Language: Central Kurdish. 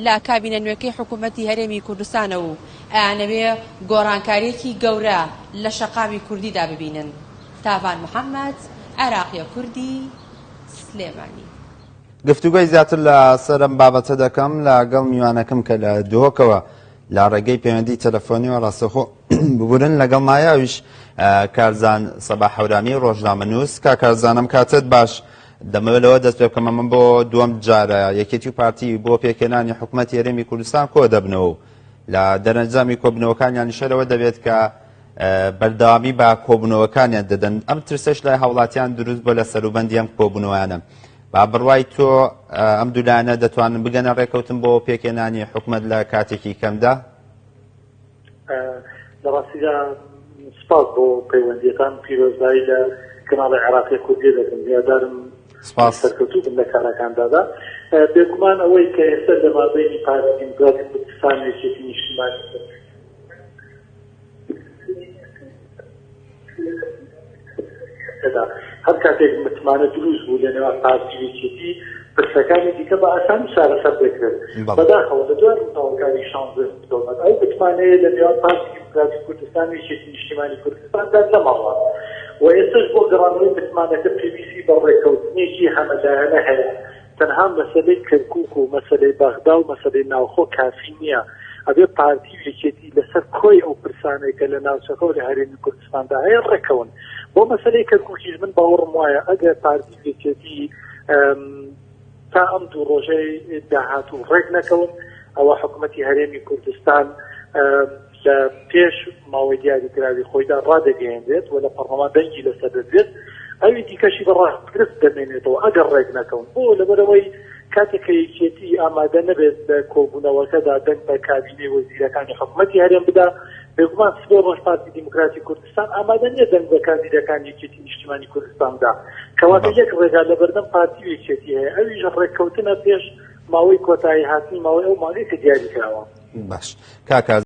لە کابینە نوێکەی حکوومەتی هەرێمی کوردستانە و ئەیانەوێ گۆڕانکارییەکی گەورە لە شەقامی کوردیدا ببینن. تاڤان محەمەد، عێراقیە کوردی، سلێمانی. گفتوگۆی زیاتر لە سەر ئەم بابەتە دەکەم لە گەڵ میوانەکەم کە لە دهۆکەوە لە ڕێگەی پەیوەندی تەلەفۆنیەوە ڕاستەخۆ ببورن لەگەڵ مایاویش کارزان سەبا حەورامی ڕۆژنامەنووس کا کارزانم کاتت باش دەمەوێت لەوە دەست پێ بکەم من بۆ دووەم جارە یەکێتی و پارتی بۆ پێکهێنانی حکوومەتی هەرێمی کوردستان کۆ دەبنەوە و لە دەرەنجامی کۆبنەوەکانیان شەرەوە دەبێت کە بەردەوامی بە کۆبوونەوەکانیان دەدەن ئەم ترسەش لای هاوڵاتیان دروست بۆ لە سەروبەندی ئەم کۆبوونەوەیانە با بڕوای تۆ ئەم دوولایەنە دەتوانن بگەنە ڕێکەوتن بۆ پێکهێنانی حکومەت لە کاتێکی کەمدا؟ لە ڕاستیدا سپاس بۆ پەیوەندیەکان پیرۆزبایی لە کەناڵی عێراقی کوردی دەکەم هیوادارم سپاس سەرکەوتوو بن لە کارەکاندادا بێگومان ئەوەی کە ئێستا لە مابەینی پارتی دیموکراتی کوردستان و یەکێتی نیشتیمانی هەر کاتێک متمانە دروست بوو لە نێوان پارتی و یەکێتی پرسەکانی دیکە بە ئاسانی چارەسەر دەکرێت. بەداخەوە لە دوای ڕووداوەکانی شانزە ئۆکتۆبەر ئەو متمانەیە لە نێوان پارتی دیموکراتی کوردستان و یەکێتی نیشتیمانی کوردستاندا نەماوە و ئێستەش بۆ گەڕانەوەی متمانەکە پێویستی بە ڕێککەوتنێکی هەمەلایەنە هەیە. تەنها مەسەلەی کەرکوک و مەسەلەی بەغدا و مەسەلەی ناوخۆ کافی نییە، ئەبێ پارتی و یەکێتی لەسەر کۆی ئەو پرسانەی کە لە ناوچەکە و لە هەرێمی کوردستاندا هەیە ڕێککەون. بۆ مەسەلەی کەرکوکیش من باوەڕم وایە ئەگەر پارتی و یەکێتی تا ئەم دوو ڕۆژەی داهاتوو ڕێک نەکەون ئەوە حکومەتی هەرێمی کوردستان لە پێش ماوەی دیاریکراوی خۆیدا ڕادەگەیەنرێت و لە پەڕڵەمان دەنگی لەسەر دەدرێت، ئەوی دیکەشی بە ڕاست گرفت دەمێنێتەوە ئەگەر ڕێک نەکەون. بۆ؟ لەبەرئەوەی کاتێک کە یەکێتی ئامادە نەبێت لە کۆبوونەوەکەدا دەنگ بە کابینەی وەزیرەکانی حکومەتی هەرێم بدا، بێگومان سبەی ڕۆژ پارتی دیموکراتی کوردستان ئامادە نییە دەنگ بە کاندیدەکانی یەکێتی نیشتیمانی کوردستان بدا. کەواتە یەک ڕێگا لەبەردەم پارتی و یەکێتی هەیە ئەویش ڕێککەوتنە پێش ماوەی کۆتایی هاتنی ماوەی ئەو مانگەی کە دیاریکراوە. باش کاکە.